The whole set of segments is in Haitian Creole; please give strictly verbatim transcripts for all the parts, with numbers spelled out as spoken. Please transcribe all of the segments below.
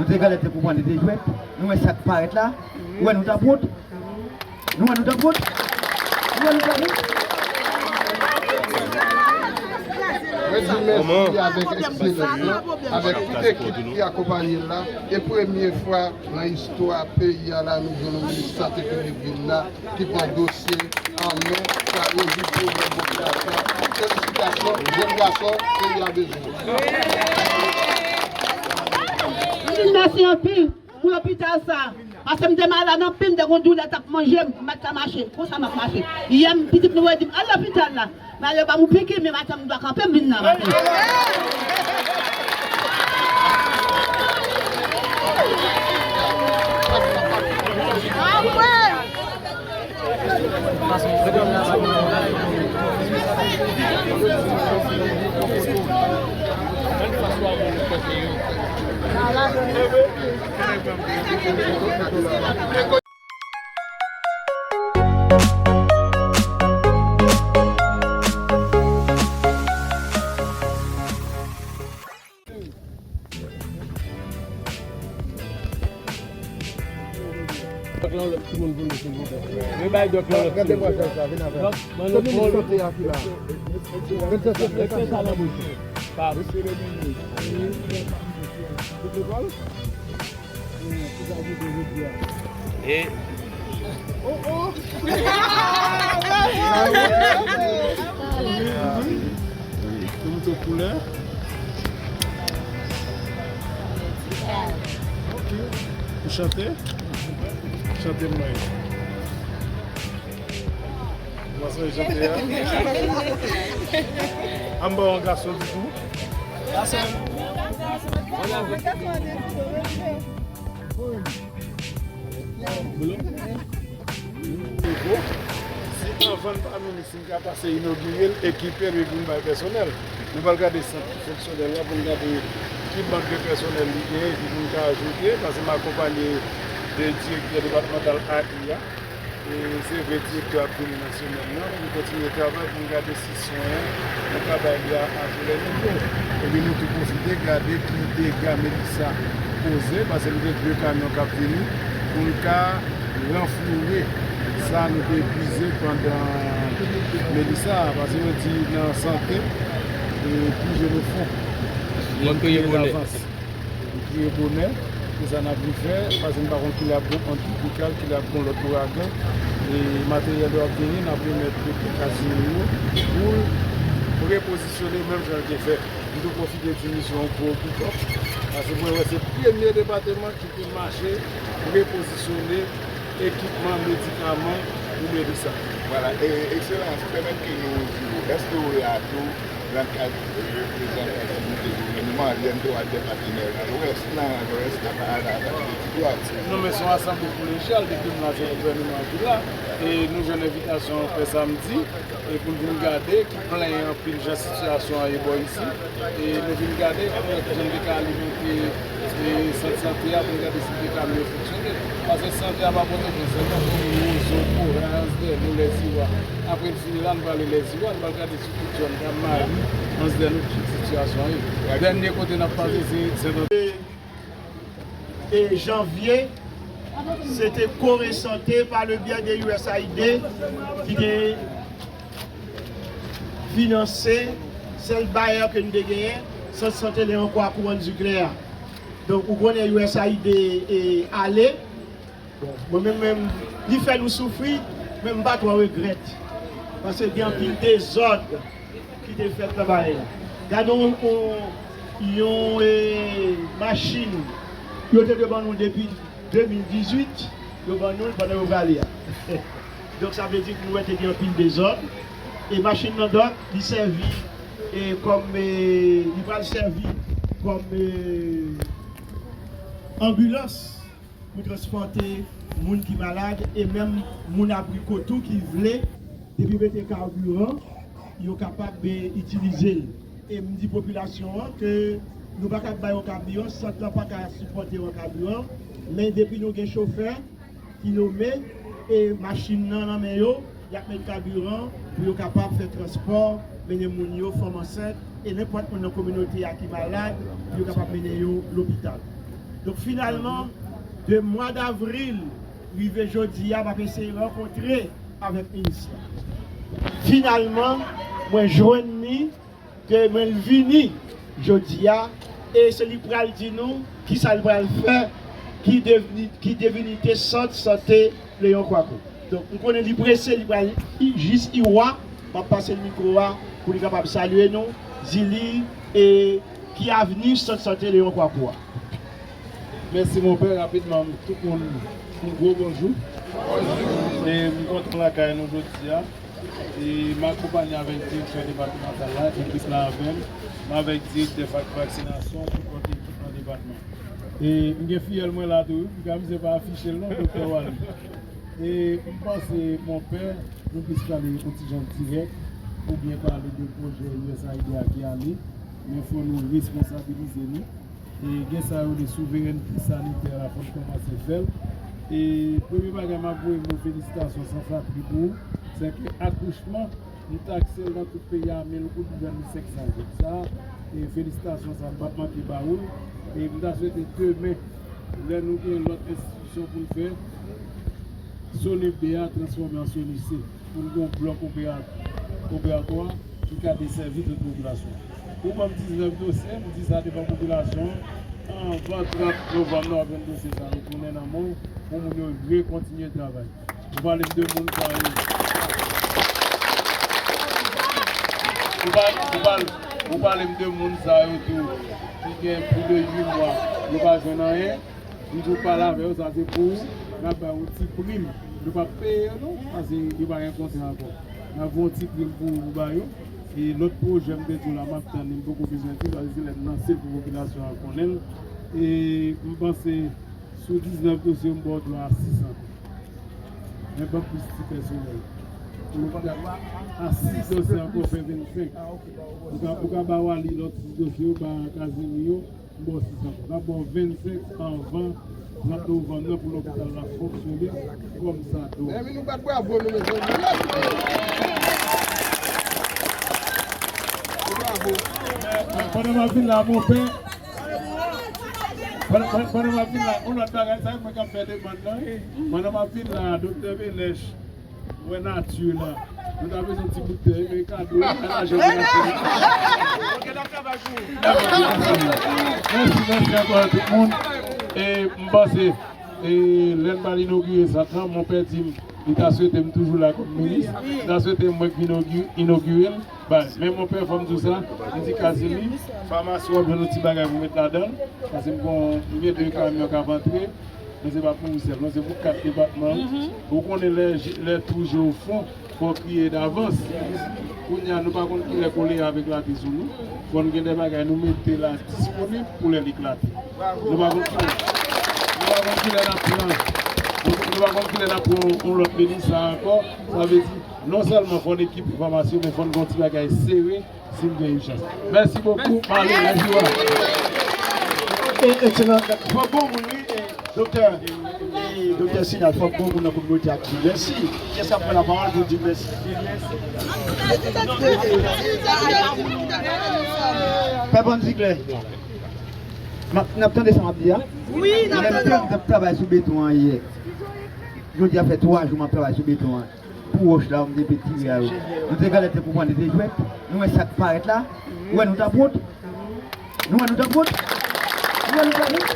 Se galèt se pou pran li te jwèt. Nou wè sa k parèt la. Ou wè nou t ap wont. Nou wè nou t ap wont. Nou wè nou t ap wont. Mwen di mèsi avèk eksperyans lan, avèk tout ekip ki akonpanye l la. E premye fwa nan istwa peyi a la, nou jwenn yon minis sante ki vin la, ki pran dosye an men, k ap rezoud pwoblèm popilasyon. Felisitasyon, jèn gason, peyi a bezwen w. M di mèsi anpil pou lopital sa. Paske m te malad anpil, m te gon doulè t ap manje m, m pa t ka mache. Konsa m ap mache. Yè m, pitit nou yo di m, al lopital la. Malè yo ban m yon piki, men maten m dwa kanpe, m vin nan maten. Dòk lan lòt timoun pou nou, silvouplè. Mwen bay dòk lan lòt timoun. Dòk, ban nou pran lòt. Rete sa nan bouch ou. Pa. E Yo montre w koulè. Ou chante? Chante m mwen. Ou pa sonje chante a? An ba yon gason di tou. Boulon? Si anvan n pa minis, n ka pase inogire l, ekipe l, epi n bay pèsonèl. Nou pral gade sant ki fonksyonèl la pou n gade ki mank de pèsonèl li genyen, epi pou n ka ajoute, paske m akonpanye de direktè depatmantal A I a. E se vre direktè a ap vini nan semèn nan, pou n kontinye travay, pou n gade si swen an, nou ka bay li a, a tou lè nivo. Epi nou tou pwofite gade ki dega Melissa koze, paske nou gen de kamyon k ap vini pou n ka ranfloure sa nou te epuize pandan Melissa a, paske yo di nan sante, e, pli je nou fon. Lòt kriye bonè. Davans. Li kriye bonè, se sa n ap vin fè, paske n pa konn kilè ap gon ant tropikal, kilè ap gon lòt ouragan. E materyèl yo ap vini, n ap remèt yo pou Casimiro pou l repozisyone menm jan l te fè. M tou pwofite di misye yon gwo big up, paske mwen wè se premye depatman ki te mache repozisyone ekipman, medikaman pou Melissa. Vwala, e, Ekselans, pèmèt ke nou di w, èske ou la tou? Nan kad reprezantativite gouvènman, lè n te wè de patnè nan Lwès, nan Lwès, nan Kanada, nan Lwès. Non, men se yon asanble kolejyal, depi m la, se gouvènman an ki la. E nou jwenn envitasyon an fè samdi, e pou n vin gade ki plenyen anpil jan sitiyasyon an ye bò isi. E nou vin gade pou wè kijan n te ka alimante, e, sant sante a, pou n gade si l te ka mye fonksyone. Paske sante a pa pote plen sèlman, pou Wozo, Koray, Anzdènou, Lèziwa. Apre l fini la, n prale Lèziwa, n pral gade si tout zòn k ap mari, Anzdènou, ki sitiyasyon an ye. Dènye kote n ap pase, se Sentandye. E janvye, se te Kore Sante, pa le byen de U S A I D, ki te finanse sèl bayè ke n te genyen, sant sante Leon Coicou Anse du Clair a. Donk, ou konnen U S A I D, e, ale. Bon, mwen menm, menm, li fè nou soufri, men m pa twò regrèt. Paske gen anpil dezòd ki te fèt nan bagay la. Gade yon, yon, yon, e, machin, yo te dwe ban nou depi de mil dizuit, yo ban nou l pandan yo prale a. Donk, sa vle di ke nou wè te gen anpil dezòd. E machin nan, donk, li sèvi, e, kòm, e, li pral sèvi kòm, e, anbilans pou transpòte moun ki malad e menm moun abriko tou ki vle, depi yo mete kabiran, yo kapab, e, itilize l. E m di popilasyon an ke nou pa ka bay yon kabiran, sant lan pa ka sipòte yon kabiran, men depi nou gen chofè ki nome e machin nan nan men yo, y ap met kabiran pou yo kapab fè transpò, mennen moun yo, fanm ansent, e nenpòt moun nan kominote a ki malad, pou yo kapab mennen yo lopital. Donk, finalman, de mwa davril rive jodi a, m ap eseye rankontre avèk minis la. Finalman, mwen jwenn li, ke mwen vini jodi a, e se li pral di nou kisa l pral fè, ki devni-, ki devinite sant sante Leon Kwakou. Donk, m konnen li prese, li pral i-, jis iwa, m ap pase l mikwo a pou li kapab salye nou, di li, e ki avni sant sante Leon Kwakou a. Mèsi, monpè. Rapidman, tout moun, yon gwo bonjou. E m kontan lakay nou jodi a. E m akonpanye avèk direksyon depatmantal la, ekip la avè m. M avèk direktè vak-, vaksinasyon, tout lòt ekip nan depatman. E m gen fiyèl mwen la tou, wi. M ka misye pa afiche l non, Doktè Wally. E m panse, monpè, nou plis pale yon ti jan dirèk, oubyen pale de pwojè U S A I D a ki ale, men fò nou responsabilize nou. E gen sa yo rele souverènte sanitè la, fò n kòmanse fè l. E premye bagay, m ap voye mo felisitasyon san flatri pou ou, se ke akouchman, m takse l nan tout peyi a, men l kout vennsenk san goud. Sa, e felisitasyon, sa, m p ap manke ba ou l. E m ta swete demen, lè nou gen lòt enstitisyon pou n fè, Sonib de a transfòme an Sonib se pou n gen yon blòk opera-, operatwa ki ka desèvi tout popilasyon an. Ou ban m diznèf dosye, m di sa devan popilasyon an, anvan trant novanm nan, w ap jwenn dosye sa yo tounen nan men w pou moun yo rekontinye travay. Ou pale m de moun sa yo. Ou pale, ou pale, ou pale m de moun sa yo tou ki gen plis de uit mwa, yo pa jwenn anyen. M di w pale avè yo, sa se pou ou. N ap ba yo yon ti prim. Nou p ap peye yo non, paske yo pa gen kontra ankò. N ap voye yon ti prim pou, pou ba yo. E lòt pwojè m te di w la, m ap tann li, m poko bezwen di l, paske se lè n lanse l pou popilasyon an konnen l. E m panse sou diznèf dosye, m ba w dwa a sis ankò. Men ban m plis ti pèsonèl. A sis dosye ankò fè vennsenk. Ou ka, ou ka ba Wally lòt sis dosye yo, ba Kazimi yo. Bon, sis ankò. N ap ba w vennsenk anvan trant novanm nan pou lopital la fonksyone kòmsadwa. Mezanmi, nou bat bravo, nou, mezanmi. Bravo. Men, men, pandan m ap vin la, monpè, pandan, pandan, pandan m ap vin la, yon lòt bagay, sa mwen k ap fè demann nan. Pandan m ap vin la, Doktè Belèch, Wè nati la. Nou ta bezwen ti bout tè, men kado, men lajan pou nati. Mèsi, mèsi ankò a tout moun. E m panse, e lè n pral inogire sant lan, monpè di m, li ta swete m toujou la kòm minis. Li ta swete mwen k inogire, inogire l. Bay, men monpè, fò m di w sa, m di Kazimi, famasi w ap jwenn yon ti bagay pou met ladan l, paske m gon, m gen de kamyon k ap antre, men se pa pou ou sèl, non, se pou kat depatman. Ou konnen lè, lè twou je w fon, fò w kriye davans. Kounye a, nou pa konn kilè kolera ap eklate sou nou, fò n gen de bagay nou mete la disponib pou lè l eklate. Nou pa konn kilè, nou pa konn kilè n ap pran, nou, nou pa konn kilè n ap pran yon lòt minis sa ankò, sa vle di, non sèlman fò n ekipe famasi yo, men fò n gen yon ti bagay sere si n gen ijans. Mèsi bokou, m ale, mèsi, wa. E, ekselan. Fòk bon moun, wi, e, doktè, e, doktè Sinal, fòk bon moun nan pou nou te ak li. Mèsi. Kiyès k ap pran lapawòl pou di mèsi? Pè Bann Ziglè, n ap tande sa m ap di a? Wi, n ap tande. Lè m t ap travay sou beton an yè, jodi a fè twa jou m ap travay sou beton an. Pou wòch la, m te pe tire a yo. Nou te gade tankou pran de jwèt. Nou wè sa k parèt la. Ou wè nou t ap wont. Nou wè nou t ap wont. Nou wè nou t ap wont.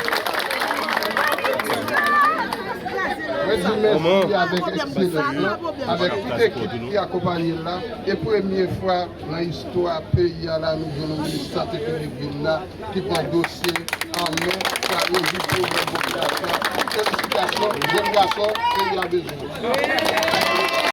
Mwen di mèsi avèk ekselans lan, avèk tout ekip ki akonpanye l la. E premye fwa nan istwa peyi a la, nou jwenn yon minis sante piblik vin la. Ki pran dosye an men, k ap rezoud pwoblèm popilasyon. Felisitasyon, jèn gason, peyi a bezwen w.